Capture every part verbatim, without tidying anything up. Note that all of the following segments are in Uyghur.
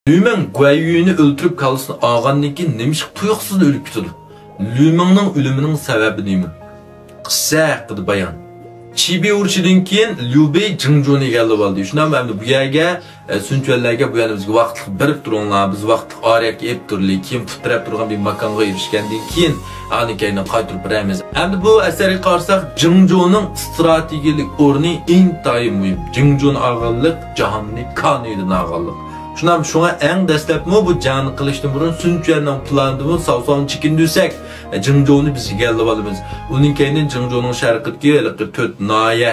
لۈمىڭ گۇەييۈنى ئۆلتۈرۈپ كاللىسىنى ئالغاندىن كېيىن نېمىشقا تۇيۇقسىزلا ئۆلۈپ كېتىدۇ؟ لۈمىڭنىڭ ئۆلۈمىنىڭ سەۋەبى نېمە؟ قىسسە ھەققىدە بايان. چىبى ئۇرۇشىدىن كېيىن ليۇ بېي جىڭجۇنى ئىگىلىپ ئالدى. شۇنداقمۇ ئەمدى بۇ يەرگە، ئە، سۈنچۈەنلەرگە بۇ يەرنى بىزگە ۋاقىتلىق بېرىپ تۇرۇڭلار، بىز ۋاقىتلىق ئارىيەتكە ئېلىپ تۇرىلى، كېيىن پۇت تىرەپ تۇرغان بىر ماكانغا ئېرىشكەندىن كېيىن، ئانى كەينىدىن قايتۇرۇپ بېرەمىز. ئەمدى بۇ ئەسەرگە قارىساق، جىڭجۇنىڭ ئىستراتېگىيەلىك ئورنى ئىنتايىن مۇھىم. جىڭجۇنى ئالغانلىق، جاھاننى كانىيدىن ئالغانلىق. شۇنداق، شۇڭا ئەڭ دەسلەپمۇ بۇ جەڭنى قىلىشتىن بۇرۇن سۈنچۈەننىڭ پىلانىدىمۇ ساۋساۋنى چېكىندۈرسەك، جىڭجۇنى بىز ئىگىلىۋالىمىز. ئۇنىڭ كەينىدىن جىڭجۇنىڭ شەرقىدىكى ھېلىقى تۆت ناھىيە،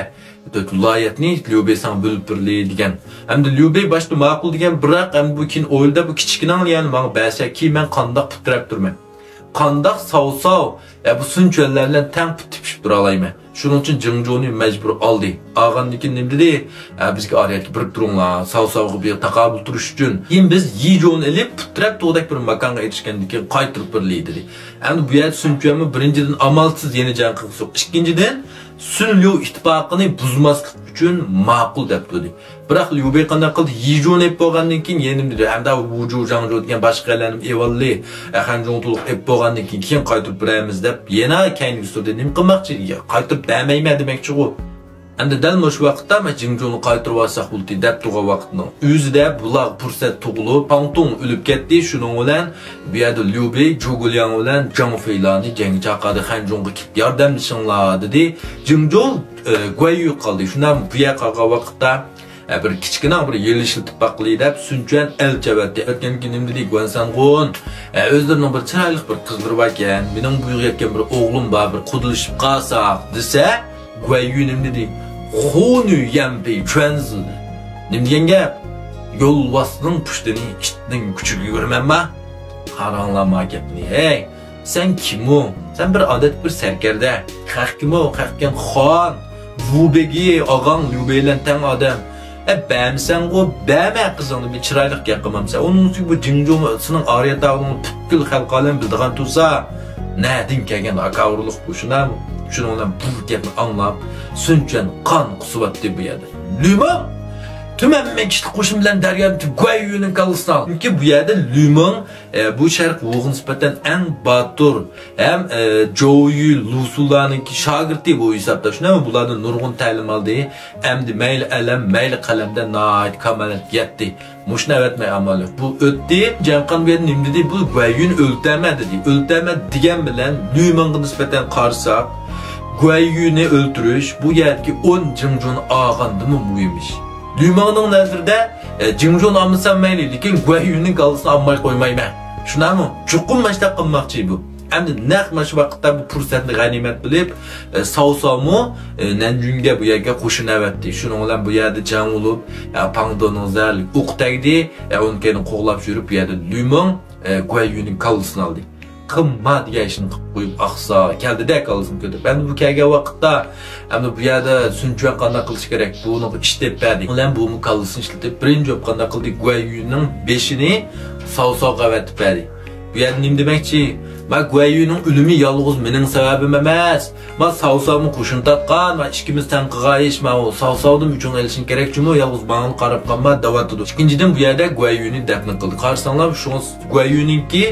تۆت ۋىلايەتنى ليۇ بېي ساڭا بۆلۈپ بېرىلى دېگەن. ئەمدى ليۇ بېي باشتا ماقۇل دېگەن، بىراق ئەمدى بۇ كېيىن ئويلىدى، بۇ كىچىككىنە يەنى ماڭا بەرسە، كېيىن مەن قانداق پۇت تىرەپ تۇرىمەن؟ قانداق ساۋساۋ، ئە، بۇ سۈنچۈەنلەر بىلەن تەڭ پۇت تېپىشىپ تۇرالايمەن؟ شۇنىڭ ئۈچۈن جىڭجۇنى مەجبۇر ئالدى. ئالغاندىن كېيىن نېمە دېدى؟ ئە، بىزگە ئارىيەتكە بېرىپ تۇرۇڭلار، ساۋساۋغا بىر تاقابىل تۇرۇش ئۈچۈن. كېيىن بىز يىجۇنى ئېلىپ، پۇت تىرەپ تۇغدەك بىر ماكانغا ئېرىشكەندىن كېيىن قايتۇرۇپ بېرىلى دېدى. ئەمدى بۇ يەردە سۈنچۈەنمۇ بىرىنچىدىن ئامالسىز يەنە جەڭ قىلغۇسى يوق. ئىككىنچىدىن، سۈنليۇ ئىتتىپاقىنى بۇزماسلىق ئۈچۈن ماقۇل دەپ تۇردى. بىراق ليۇ بېي قانداق قىلدى؟ يىجۇنى ئېلىپ بولغاندىن كېيىن يەنە نېمە دېدى؟ ئەمدى ۋۇجۇ، جاڭجۇ دېگەن باشقا يەرلەرنى ئېلىۋالدى. ئەخەن جۇڭتۇلۇق ئېلىپ بولغاندىن كېيىن، كېيىن قايتۇرۇپ بېرەمىز دەپ يەنە كەينىگە سۈردى. نېمە قىلماقچى؟ يا، قايتۇرۇپ بەرمەيمەن دېمەكچىغۇ. ئەمدى دەل مۇشۇ ۋاقىتتا مەن جىڭجۇنى قايتۇرۇۋالساق بولدى دەپ تۇرغان ۋاقىتنىڭ ئۆزىدە بۇلارغا پۇرسەت تۇغۇلۇپ، پاڭتۇڭ ئۆلۈپ كەتتى. شۇنىڭ بىلەن بۇ يەردە ليۇ بېي، جۇ گۇلياڭ بىلەن جاڭ فېيلانى جەڭگە چاقىردى. خەنجۇڭغا كېلىپ ياردەملىشىڭلار دېدى. جىڭجۇ، ئە، گۇەييۈ قالدى. شۇنداق بۇ يەر قالغان ۋاقىتتا، ئە، بىر كىچىككىنە بىر يېلىشىل ئىتتىپاق قىلىي دەپ سۈنچۈەن ئەلچى ئەۋەتتى. ئەۋەتكەندىن كېيىن نېمە دېدى؟ گۇەن سەنغۇن، ئە، ئۆزلىرىنىڭ بىر چىرايلىق بىر قىزلىرى باركەن. مېنىڭ بۇيرۇق ئەتكەن بىر ئوغلۇم بار، بىر قۇدىلىشىپ قالساق دېسە، گۇەييۈ نېمە دېدى؟ خۇنۈ يەنپېي چۈەنزى. نېمە دېگەن گەپ؟ يولۋاسنىڭ پۇشتىنى ئىتنىڭ كۈچىگە يۈگۈرمەنما؟ قاراڭلار ما گەپنى. ھەي، سەن كىم ئۇ؟ سەن بىر ئادەتتىكى بىر سەركەردە. خەقكىمۇ؟ خەقكەن خان، ۋۇ بېگى، ئاغاڭ ليۇ بېي بىلەن تەڭ ئادەم. ئە، بەرمىسەڭغۇ، بەرمە قىزىڭنى، بىر چىرايلىق گەپ قىلمامسەن. ئۇنىڭ ئۈستىگە بۇ جىڭجۇ سېنىڭ ئارىيەت ئاغىنىڭنى پۈتكۈل خەلق ئالەم بىلىدىغان تۇرسا، نەدىن كەلگەن ھاكاۋۇرلۇق بۇ، شۇنداقمۇ؟ شۇنىڭ بىلەن بۇ گەپنى ئاڭلاپ، سۈنچۈەن قان قۇسۇۋاتتى بۇ يەردە. لۈمىڭ! تۈمەن مىڭ كىشىلىك قوشۇن بىلەن دەريانى گۇەييۈنىڭ كاللىسىنى ئال. چۈنكى بۇ يەردە لۈمىڭ، ئە، بۇ شەرق ۋۇغا نىسبەتەن ئەڭ باتۇر ھەم، ئە، جوۋيۈ، لۇسۇلارنىڭكى شاگىرتى بۇ ھېسابتا. شۇنداقمۇ؟ بۇلاردىن نۇرغۇن تەلىم ئالدى. ئەمدى مەيلى ئەلەم، مەيلى قەلەمدە ناھايىتى كامالەتكە يەتتى. مۇشۇنى ئەۋەتمەي ئامال يوق. بۇ ئۆتتى. جەڭ قان بۇ يەردە نېمە دېدى؟ بۇ گۇەييۈنى ئۆلتۈرمە دېدى. ئۆلتۈرمە دېگەن بىلەن لۈمىڭغا نىسبەتەن قارىساق، گۇەييۈنى ئۆلتۈرۈش بۇ يەردىكى ئون جىڭجۇنى ئالغاندىنمۇ مۇھىم ئىش. لۈمىڭنىڭ نەزىرىدە، ئە، جىڭجۇنى ئالمىسام مەيلى، لېكىن گۇەييۈنىڭ كاللىسىنى ئالماي قويمايمەن. شۇنداقمۇ؟ چوقۇم مانا شۇنداق قىلماقچى بۇ. ئەمدى نەق مانا شۇ ۋاقىتتا بۇ پۇرسەتنى غەنىيمەت بىلىپ، ئە، ساۋساۋمۇ، ئە، نەنجۈنگە بۇ يەرگە قوشۇن ئەۋەتتى. شۇنىڭ بىلەن بۇ يەردە جەڭ بولۇپ، ئە، پاڭدونىڭ زەھەرلىك ئوقى تەگدى. ئە، ئۇنىڭ كەينىدىن قوغلاپ يۈرۈپ، بۇ يەردە لۈمىڭ، ئە، گۇەييۈنىڭ كاللىسىنى ئالدى. قىلما دېگەن ئىشنى قىلىپ قويۇپ ئاقسا كەلدىدە، كاللىسىنى كۆتۈرۈپ. ئەمدى بۇ كەلگەن ۋاقىتتا، ئەمدى بۇ يەردە سۈنچۈەن قانداق قىلىشى كېرەك؟ بۇنىڭغا ئىش تېپىپ بەردى. بۇ بىلەن بۇمۇ كاللىسىنى ئىشلىتىپ، بىرىنچى بولۇپ قانداق قىلدى؟ گۇەييۈنىڭ بېشىنى ساۋساۋغا ئەۋەتىپ بەردى. بۇ يەردە نېمە دېمەكچى؟ ما گۇەييۈنىڭ ئۆلۈمى يالغۇز مېنىڭ سەۋەبىم ئەمەس. ما ساۋساۋمۇ قوشۇن تارتقان، ما ئىككىمىز تەڭ قىلغان ئىش، ما ئۇ ساۋساۋدىن ئۆچۈڭ ئېلىشىڭ كېرەك جۇمۇ، يالغۇز ماڭىلا قاراپ قالما، دەۋاتىدۇ. ئىككىنچىدىن، بۇ يەردە گۇەييۈنى دەپنە قىلدى. قارىساڭلار، شۇڭا گۇەييۈنىڭكى،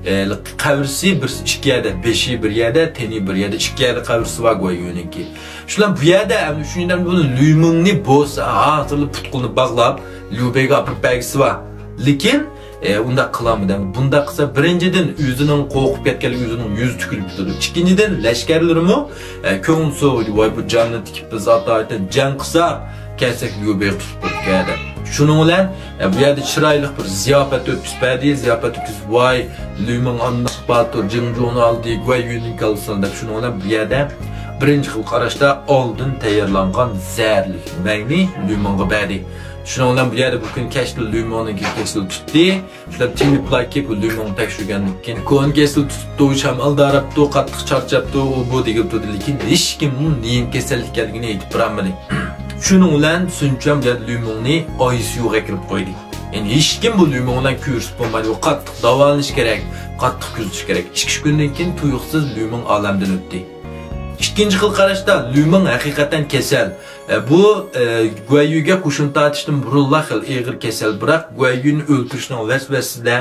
ئە، قەبرىسى بىرسى ئىككى يەردە، بېشى بىر يەردە، تېنى بىر يەردە، ئىككى يەردە قەبرىسى بار گۇەييۈنىڭكى. شۇلار بۇ يەردە ئەمدى ئۈچىنچىدىن بۇنى لۈمىڭنى بولسا ھازىرلا پۇت-قولىنى باغلاپ، ليۇ بېيگە ئاپىرىپ بەرگۈسى بار. لېكىن، ئە، ئۇنداق قىلالمىدى. بۇنداق قىلسا، بىرىنچىدىن، ئۆزىنىڭ قورقۇپ كەتكەنلىكى، ئۆزىنىڭ يۈزى تۆكۈلۈپ كېتىدۇ. ئىككىنچىدىن، لەشكەرلىرىمۇ، ئە، كۆڭۈل سوغۇيدۇ. ۋاي، بۇ جاننى تىكىپ بىز ئاتايىتەن جەڭ قىلساق، كەلسەك ليۇ بېيغا تۇتۇپ بېرىدىكەن دەپ. شۇنىڭ بىلەن، ئە، بۇ يەردە چىرايلىق بىر زىياپەت ئۆتكۈزۈپ بەردى. زىياپەت ئۆتكۈزۈپ، ۋاي، لۈمىڭ ئانداق باتۇر، جىڭجۇنى ئالدى، گۇەييۈنىڭ كاللىسىنى دەپ، شۇنىڭ بىلەن بۇ يەردە بىرىنچى خىل قاراشتا ئالدىن تەييارلانغان زەھەرلىك مەينى لۈمىڭغا بەردى. شۇنىڭ بىلەن بۇ يەردە بۈگۈن كەچتە لۈمىڭنىڭكى كېسىلى تۇتتى. شۇلار تېلېپلاكى بۇ لۈمىڭنى تەكشۈرگەندىن كېيىن، كونا كېسىلى تۇتۇپتۇ، شامال داراپتۇ، قاتتىق چارچاپتۇ، ئۇ بۇ دېگىلى تۇردى، لېكىن ھېچكىم ئۇنىڭ نېمە كېسەللىك ئىكەنلىكىنى ئېيتىپ بېرەلمىدى. شۇنىڭ بىلەن سۈنچۈەن بۇ يەردە لۈمىڭنى ئاي سىيۇغا ئەكىرىپ قويدى. يەنى ھېچكىم بۇ لۈمىڭ بىلەن كۆرۈشۈپ بولمايدۇ، ئۇ قاتتىق داۋالىنىش كېرەك، قاتتىق كۆزىتىش كېرەك. ئىككى ئۈچ كۈندىن كېيىن تۇيۇقسىز لۈمىڭ ئالەمدىن ئۆتتى. ئىككىنچى خىل قاراشتا لۈمىڭ ھەقىقەتەن كېسەل. ئە، بۇ، ئە، گۇەييۈگە قوشۇن تارتىشتىن بۇرۇنلا خېلى ئېغىر كېسەل، بىراق گۇەييۈنى ئۆلتۈرۈشنىڭ ۋەسۋەسىسىدە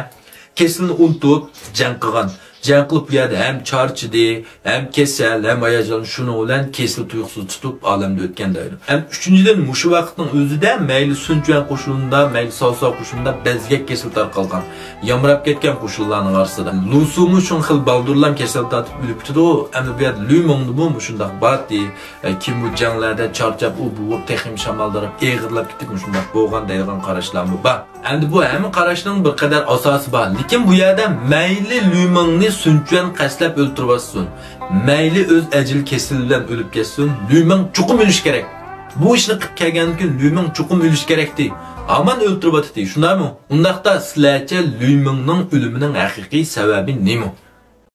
كېسىلىنى ئۇنتۇپ جەڭ قىلغان. جەڭ قىلىپ بۇ يەردە ھەم چارچىدى، ھەم كېسەل، ھەم ھاياجان، شۇنىڭ بىلەن كېسىل تۇيۇقسىز تۇتۇپ ئالەمدىن ئۆتكەن دەيدۇ. ھەم ئۈچىنچىدىن، مۇشۇ ۋاقىتنىڭ ئۆزىدە مەيلى سۈنچۈەن قوشۇنىدا، مەيلى ساۋساۋ قوشۇنىدا بەزگەك كېسىل تارقالغان. يامراپ كەتكەن قوشۇنلارنىڭ ئارىسىدا. لۇسۇمۇ شۇڭا خېلى بالدۇرلا كېسەل تارتىپ ئۆلۈپ كېتىدۇ. ئەمدى بۇ يەردە لۈمىڭدىمۇ مۇشۇنداق بارتى. ئە، كېيىن بۇ جەڭلەردە چارچاپ، ئۇ بۇ بولۇپ، تېخىمۇ شامالدىراپ، ئېغىرلاپ كېتىپ، مۇشۇنداق بولغان دەيدىغان قاراشلارمۇ بار. ئەمدى بۇ ھەممە قاراشنىڭ بىر قەدەر ئاساسى بار. لېكىن بۇ يەردە مەيلى لۈمىڭنى سۈنچۈەن قەستلەپ ئۆلتۈرۈۋاتسۇن، مەيلى ئۆز ئەجىل كېسىلى بىلەن ئۆلۈپ كەتسۇن، لۈمىڭ چوقۇم ئۆلۈشى كېرەك. بۇ ئىشنى قىلىپ كەلگەندىن كېيىن لۈمىڭ چوقۇم ئۆلۈشى كېرەكتى. ھامان ئۆلتۈرۈۋاتىتتى، شۇنداقمۇ؟ ئۇنداقتا سىلەرچە لۈمىڭنىڭ ئۆلۈمىنىڭ ھەقىقىي سەۋەبى نېمە؟